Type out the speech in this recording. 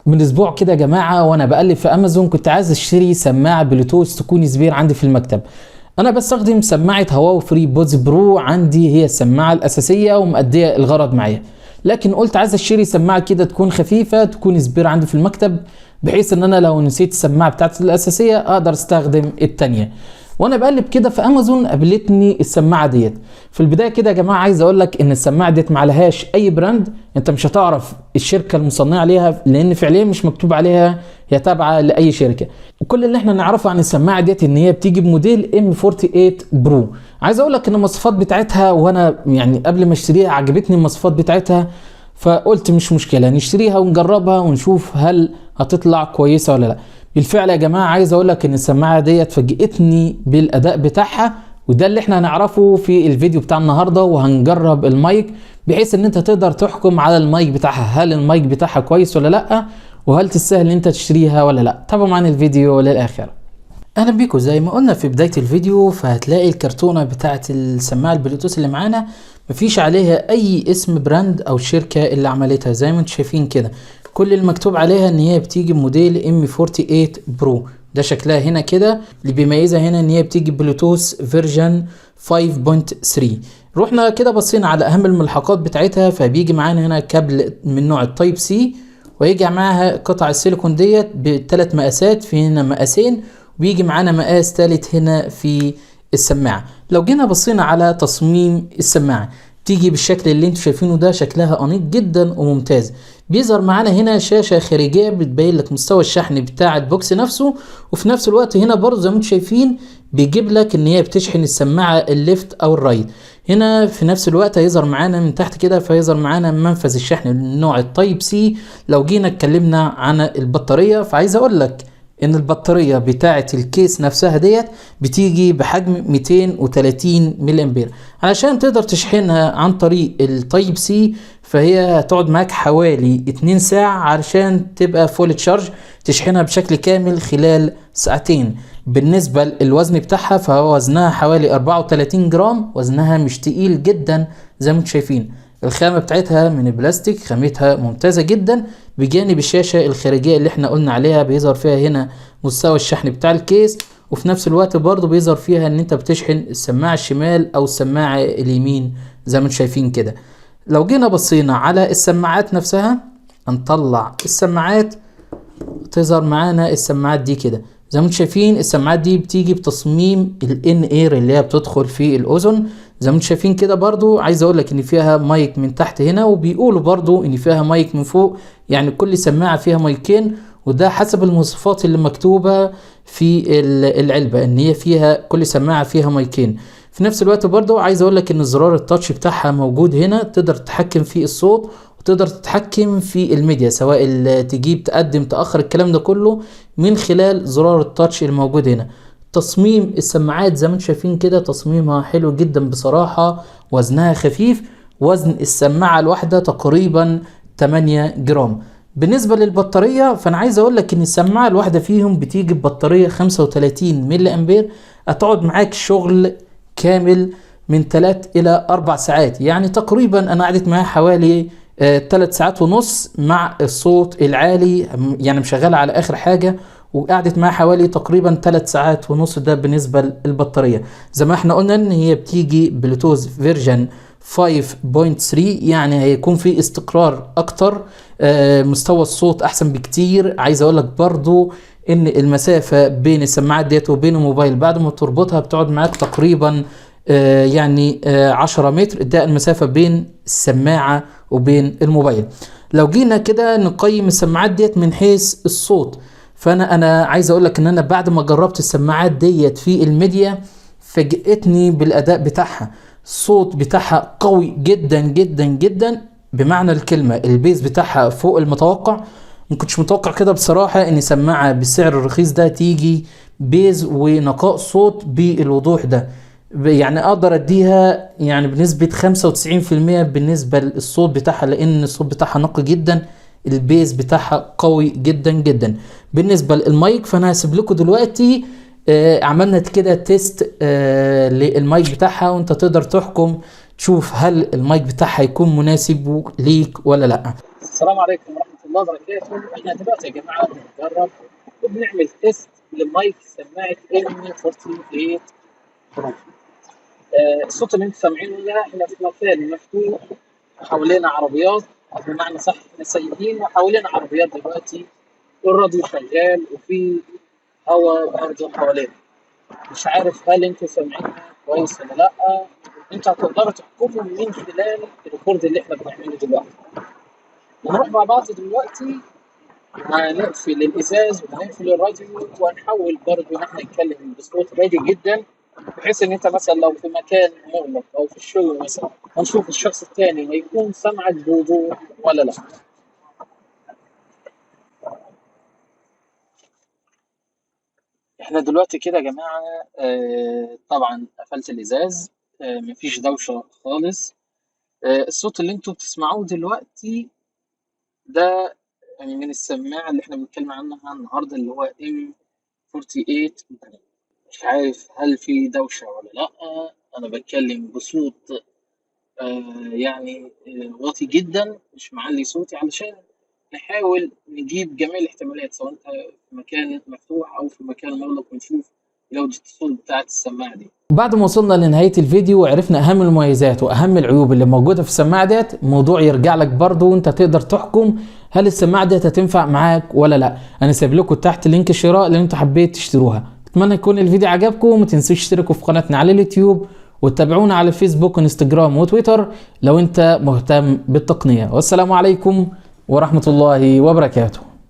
من اسبوع كده يا جماعة وانا بقلب في امازون كنت عايز اشتري سماعه بلوتوث تكون spare عندي في المكتب. انا بستخدم سماعه هواوي FreeBuds Pro، عندي هي السماعة الاساسية ومؤديه الغرض معايا، لكن قلت عايز اشتري سماعه كده تكون خفيفة تكون spare عندي في المكتب، بحيث ان انا لو نسيت السماعة بتاعتي الاساسية اقدر استخدم التانية. وانا بقلب كده في امازون قابلتني السماعة ديت. في البداية كده يا جماعة عايز اقول لك ان السماعة ديت ما عليهاش اي brand، انت مش هتعرف الشركة المصنعة ليها لان فعليا مش مكتوب عليها هي تابعه لاي شركة. وكل اللي احنا نعرفه عن السماعة ديت ان هي بتيجي بموديل M48 Pro. عايز اقول لك ان المواصفات بتاعتها، وانا يعني قبل ما اشتريها عجبتني المواصفات بتاعتها، فقلت مش مشكلة نشتريها ونجربها ونشوف هل هتطلع كويسة ولا لا. بالفعل يا جماعة عايز اقول لك ان السماعة ديت فاجئتني بالاداء بتاعها، وده اللي احنا هنعرفه في الفيديو بتاع النهارده. وهنجرب المايك بحيث ان انت تقدر تحكم على المايك بتاعها، هل المايك بتاعها كويس ولا لا، وهل تستاهل ان انت تشتريها ولا لا. تابعوا معانا الفيديو للاخر. اهلا بيكم. زي ما قلنا في بداية الفيديو فهتلاقي الكرتونه بتاعه السماعة البلوتوث اللي معانا مفيش عليها اي اسم brand او شركة اللي عملتها، زي ما انتم شايفين كده كل المكتوب عليها ان هي بتيجي بموديل M48 Pro. ده شكلها هنا كده، اللي بيميزها هنا ان هي بتيجي بلوتوث version 5.3. رحنا كده بصينا على اهم الملحقات بتاعتها، فبيجي معانا هنا كابل من نوع ال Type C، ويجي معاها قطع السيليكون ديت بثلاث مقاسات، في هنا مقاسين وبيجي معانا مقاس ثالث هنا في السماعة. لو جينا بصينا على تصميم السماعة تيجي بالشكل اللي انتم شايفينه ده، شكلها انيق جدا وممتاز. بيظهر معانا هنا شاشة خارجية بتبين لك مستوى الشحن بتاع ال box نفسه، وفي نفس الوقت هنا برضه زي ما انتم شايفين بيجيب لك ان هي بتشحن السماعة ال left او ال right. هنا في نفس الوقت هيظهر معانا من تحت كده فيظهر معانا منفذ الشحن من نوع ال Type C. لو جينا اتكلمنا عن البطارية فعايز اقول لك ان البطارية بتاعة ال case نفسها ديت بتيجي بحجم 230 ملي امبير، علشان تقدر تشحنها عن طريق ال Type C فهي هتقعد معاك حوالي 2 ساعة علشان تبقى full charge، تشحنها بشكل كامل خلال ساعتين. بالنسبة للوزن بتاعها فهو وزنها حوالي 34 جرام، وزنها مش تقيل جدا زي ما انتم شايفين. الخامة بتاعتها من البلاستيك، خامتها ممتازة جدا، بجانب الشاشة الخارجية اللي احنا قلنا عليها بيظهر فيها هنا مستوى الشحن بتاع ال case، وفي نفس الوقت برضو بيظهر فيها ان انت بتشحن السماعة الشمال او السماعة اليمين زي ما انتم شايفين كده. لو جينا بصينا على السماعات نفسها، هنطلع السماعات تظهر معانا السماعات دي كده زي ما انتم شايفين. السماعات دي بتيجي بتصميم ال in-ear اللي هي بتدخل في الاذن زي ما انتم شايفين كده. برضو عايز اقول لك ان فيها مايك من تحت هنا، وبيقولوا برضو ان فيها مايك من فوق، يعني كل سماعة فيها مايكين، وده حسب المواصفات اللي مكتوبة في العلبة ان هي فيها كل سماعة فيها مايكين. في نفس الوقت برضو عايز اقول لك ان زرار ال touch بتاعها موجود هنا، تقدر تتحكم في الصوت وتقدر تتحكم في الميديا، سواء تجيب تقدم تأخر الكلام ده كله من خلال زرار ال touch الموجود هنا. تصميم السماعات زي ما انتم شايفين كده تصميمها حلو جدا بصراحة، وزنها خفيف، وزن السماعة الواحدة تقريبا 8 جرام. بالنسبة للبطارية فأنا عايز أقول لك إن السماعة الواحدة فيهم بتيجي ببطارية 35 ملي أمبير، هتقعد معاك شغل كامل من 3 إلى 4 ساعات، يعني تقريبا أنا قعدت معايا حوالي 3 ساعات ونص مع الصوت العالي، يعني مشغلة على آخر حاجة، وقعدت معايا حوالي تقريبا 3 ساعات ونص. ده بالنسبة للبطارية. زي ما احنا قلنا ان هي بتيجي بلوتوث version 5.3، يعني هيكون في استقرار اكتر، مستوى الصوت احسن بكتير. عايز اقول لك برضو ان المسافة بين السماعات ديت وبين الموبايل بعد ما تربطها بتقعد معاك تقريبا 10 متر، ده المسافة بين السماعة وبين الموبايل. لو جينا كده نقيم السماعات ديت من حيث الصوت، فانا عايز اقول لك ان انا بعد ما جربت السماعات ديت في الميديا فاجئتني بالاداء بتاعها. الصوت بتاعها قوي جدا جدا جدا بمعنى الكلمة، ال bass بتاعها فوق المتوقع. ما كنتش متوقع كده بصراحة ان سماعة بالسعر الرخيص ده تيجي bass ونقاء صوت بالوضوح ده، يعني اقدر اديها بنسبة 95% بالنسبة للصوت بتاعها، لان الصوت بتاعها نقي جدا، ال bass بتاعها قوي جدا جدا. بالنسبة للمايك فانا هسيب لكم دلوقتي، عملنا كده test للمايك بتاعها، وانت تقدر تحكم تشوف هل المايك بتاعها يكون مناسب ليك ولا لا. السلام عليكم ورحمة الله وبركاته. احنا دلوقتي يا جماعة بنجرب وبنعمل test لمايك سماعه M48 Pro. الصوت اللي انتم سامعينه ده، احنا في مكان مفتوح وحوالينا عربيات، او بمعنى صح احنا سايقين وحوالينا عربيات دلوقتي، والراديو شغال وفي هواء برضه حوالينا. مش عارف هل انتوا سامعينها كويس ولا لا. انتوا هتقدروا تحكموا من خلال ال record اللي احنا بنعمله دلوقتي. هنروح مع بعض دلوقتي، هنقفل الازاز وهنقفل الراديو، وهنحاول برضه ان احنا نتكلم بصوت هادي جدا، بحيث ان انت مثلا لو في مكان مغلق او في الشغل مثلا، هنشوف الشخص الثاني هيكون سامعك بوضوح ولا لا. احنا دلوقتي كده يا جماعة، طبعا قفلت الازاز، مفيش دوشة خالص. الصوت اللي انتوا بتسمعوه دلوقتي ده من السماعة اللي احنا بنتكلم عنها النهاردة، اللي هو M48 Pro. مش عارف هل في دوشة ولا لا. انا بتكلم بصوت واطي جدا، مش معلي صوتي، علشان نحاول نجيب جميع الاحتمالات، سواء انت في مكان مفتوح او في مكان مغلق، ونشوف جودة الصوت بتاعت السماعة دي. بعد ما وصلنا لنهاية الفيديو وعرفنا أهم المميزات وأهم العيوب اللي موجودة في السماعة ديت، الموضوع يرجع لك برضو وانت تقدر تحكم هل السماعة ديت هتنفع معاك ولا لا. أنا سايب لكم تحت link الشراء اللي انتوا حبيت تشتروها. أتمنى يكون الفيديو عجبكم، وما تنسوش تشتركوا في قناتنا على اليوتيوب وتتابعونا على الفيسبوك وانستجرام وتويتر لو انت مهتم بالتقنية. والسلام عليكم ورحمة الله وبركاته.